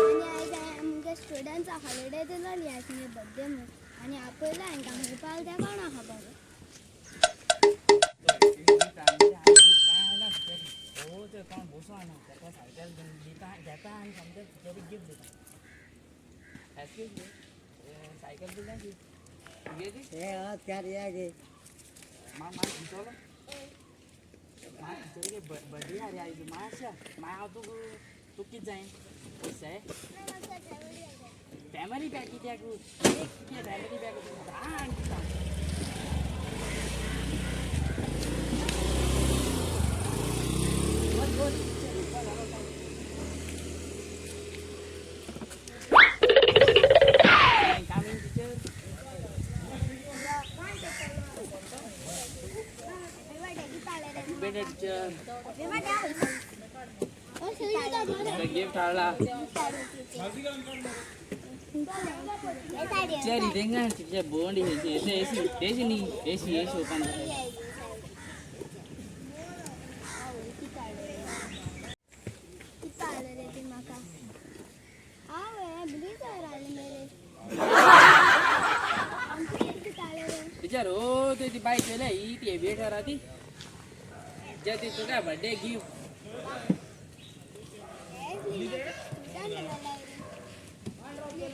आनी आयज आमगे स्टुडंट्सां हॉलिडे दिलोली आयज मुगे बड्डे म्हूण आनी आपयला हांकां म्हणपाक त्या कोणा खबर. सायकल दिल्या की तुगेली. हे त्यार या गे. मा दितलो बड्डे रे आयज मातशें मागीर हांव तुका तुका कितें जाय पयशे. फॅमिली पॅक कित्याक एक कितें फॅमिली पॅक 10 आनी दिता. Coming, teacher. Happy birthday, teacher. Gift हाडला टीचर. इदेंगा टीचर बोंड AC AC AC न्ही एसी एसी ओपन. म्हाका हांव ब्लिजर आले मेरे. टीचर ओ ती बायक चोयल्या ही ती एविएटर आहा ती टीचर ती तुका बर्थडे गिफ्ट.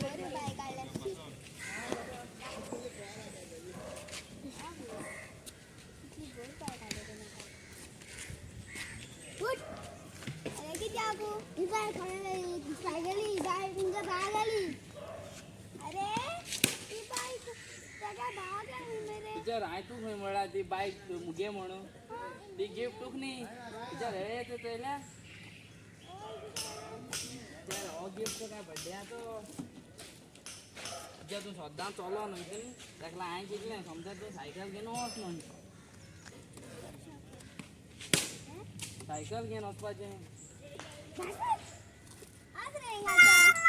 बरी बायक आल्या. अरे कित्याक ही बायक कोणाली सायकली ही बायक तुमच्या भाग आली. अरे ही बायक ताका भाग आली मेरे. टीचर हांवें तूं खंय म्हळ्यार ती बायक मुगे म्हणून ती गिफ्ट तुका न्ही टीचर. हे ते चोयल्या टीचर हो गिफ्ट काय बड्डे तो टीचर तूं सद्दां चलो न्हय ती ताका लागून हांवें चिंतलें समजा तूं सायकल घेवन वच म्हूण सायकल घेवन वचपाचें. आज रे हिंगा.